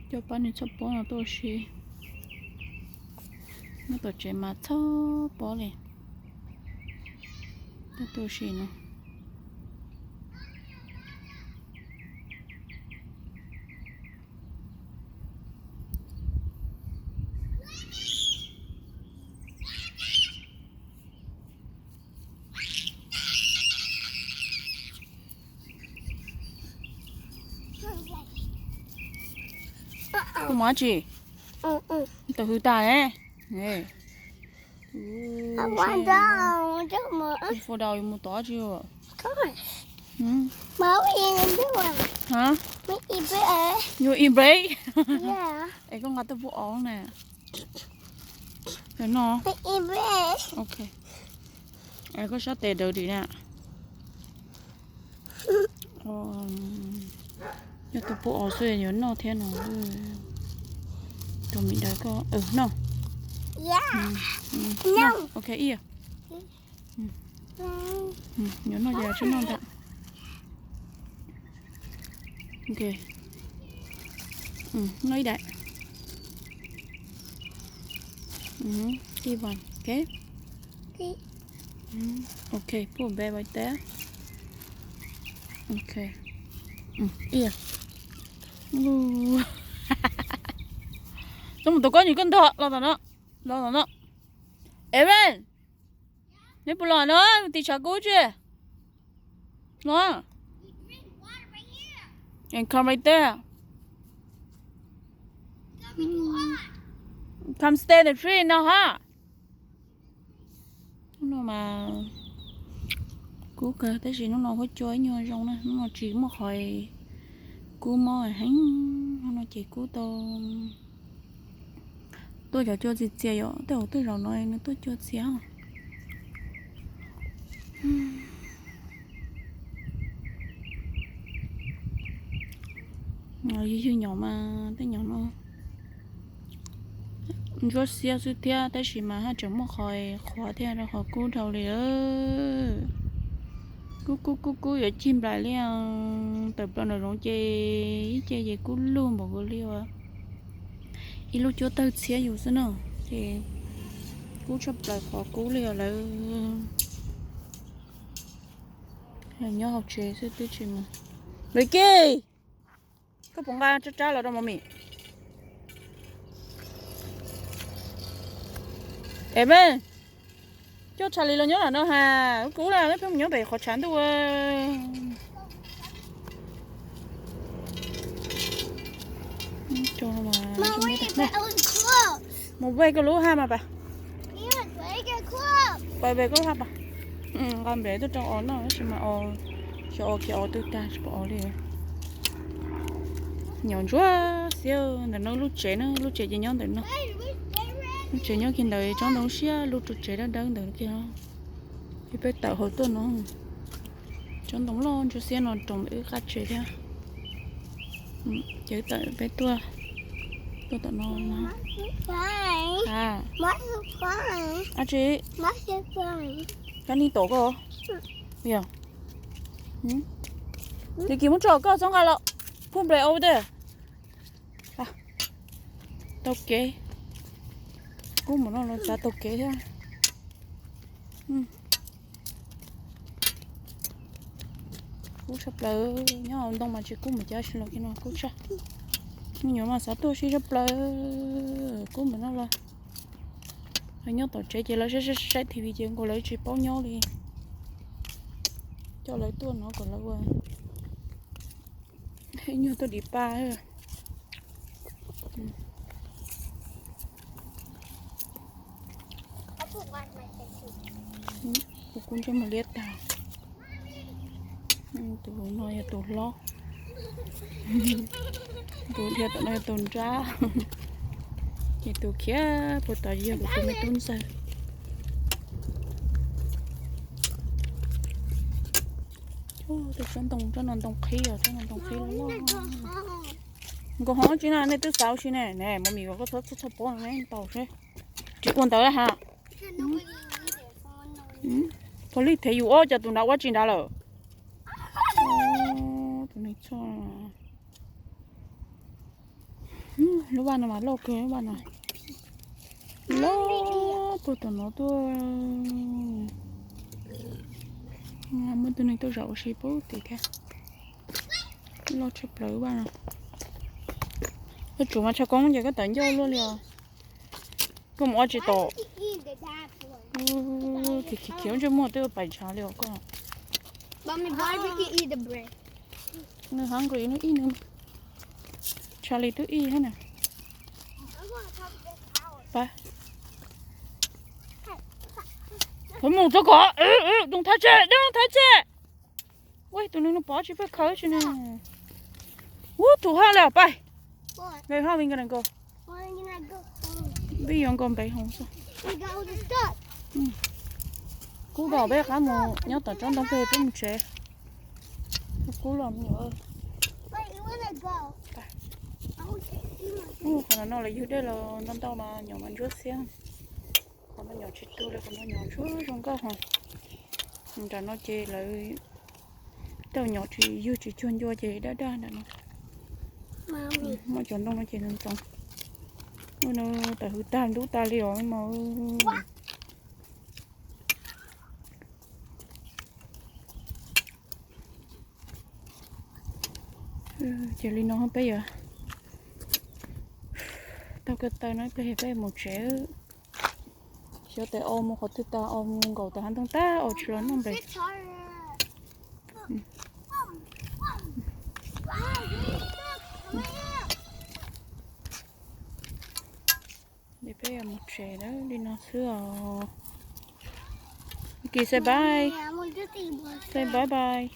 Coj pab nws txhob pob no tuaj si. Nyob tom tsev mas txhob pob li. Coj tuaj si no. Tus mov tsi? Tau hwj tas ne. Fo daus mus tod tsi. Yuav eat break? Es koj nqa tuaj pub os na. No. Ok. Koj sab tes daws dim na. Yog tus pub os xwb yuav noj thiab no. Tus me daws koj noj. Ok, ib. Yuav noj ces tsis noj ntag. Ok. Noj ib daim. Ib, ok. Ok, put a bag right there. Ok. Ib. Txhob mus tom koj nyuam koj ntog los tom no. Los tom no. Evan, neb puas los no? Mus tim tshav kub tsi. Los. And come right there. Come stay in the tree no ha. Hnub no mas kub kawg tab sis hnub no huab cua ib nyuag zoo na, hnub no tsis muaj qhov kub mob heev, hnub no ces kub tau tuaj cov cua txias txias yom, tej zaum tuaj zaum no nws tuaj cua txias. Ywg ywg nyob mas tej nyob no ntsuab xiab xwb thiab tab sis mas haj tseem muaj qhov qhuav thiab rau qhov kub dhau li. Kub kub kub kub yuav cig nplaim li, tawm plaws nram zoov ces ib ce ces kub lug npaum nkaus li uas ib lub cuab tawg txhiab yus xwb na. Ces kub tshaj plaws qhov kub li os lawv. Nyob hauv tsev xwb twb tsis mus. Lawv kej, koj puas nqa rab rab los rau mos mis? Evan, coj Charlie los nyob lam no has, kub lawm peb mus nyob pem qhov tshav ntuj. Mus ve koj lub haj mas pas. Pas ve koj lub haj pas. Nqa npem tuaj rau os noj tab sis mas os xyov os kiag os twg tag tsis pom os li. Nyob ntsuab xiab ntawm no lub tsev na, lub tsev ces nyob ntawm no. Lub tsev nyob kiag ntawd tsob ntoo siab lub tsev dawb dawb ntawd kiag. Ces peb tawm hauv tuaj no. Tsob ntoo loj ntsuab xiab no roos wb qab tsev thiab. Ces tawm peb tuaj, tuaj tom no. Ab tsi, kab ni tom koj. Yog, li kis muab tso koj txhob nqa los. Put nples over there. Taug kev. Kub mus no los xav taug kev thiab. Kub tshaj plaws, nyob hauv ntoo mas tsis kub mus cas si los kiag no kub tshaj. Me nyuam mas xav tuaj si tshaj plaws, kub mus no los. Lawv nyob tom tsev ces lawv saib saib T V ces nkaus lawv tsis paub nyob li. Coj lawv tuaj no kom lawv ua ib nyuag tuaj dim pa. Kuv kuj ntsej muag liab tag. Tus no yog tus hlob. Tus dhia tom no yog tus nrab. Ces tus khiav puag tom yog kuv tus me tub ntxawg. Tus tsob ntoo, tsob no ntoo qhib os, tsob no ntoo qhib loj loj. Nkaus hov tsis na, nej twb xav ua si ne, ne mos mis, koj txhob txhob pob ne, tau seb. Tsis ua ntawd ha. Police them yus ob cov tus nrad ua tsis nrad lawm. Tus neeg txhoj. Lub vaj no mas loj kawg, lub vaj no loj puag tom no tuaj. Muaj tus neeg tuaj zaum ua si puag tim thiab. Loj tshaj plaws lub vaj no. Koj tsuav mas tshav koob ces koj tawm ncauj luaj li os. Koj mus ua tsis tau. Khiav khiav ntsej muag twb pais ntshav li os koj. Nws hungry nws ib nws. Charlie twb ib thiab na. Pab, thov mus txog kom, đừng tháo che, đừng tháo che. Ua tus neeg no pov tsis pab khawb tsis ne. Ub, too hot lawm pab. Very hot, we gonna go. We gonna go npe hoo xwb. Kub los peb qab mus nyob tom tsob ntoo pem peb mus tsev. Kub los me nyuam. Qhov no no lawv yug dej los ntau ntau mas nyom mas ntsuab xiab. Qhov no nyom tsis tuag li, qhov no nyom ntsuab zoo nkauj hos. Nram no ces lawv tej nyom tsis yug tsis cuag ncua ces daj daj nram no. Muaj cov ntoo no ces ntxoov ntxoov. Ub, no tawm hws tag ntub tas li os mas. Ces li no peb yuav tau ko taw no peb peb mus tsev. Xyov tes o mus qhov twg tas, o mus nkaum tas hav ntoo tag o tsis los noj npe. Peb mus tsev li no xwb os. Kis say bye. Say bye bye.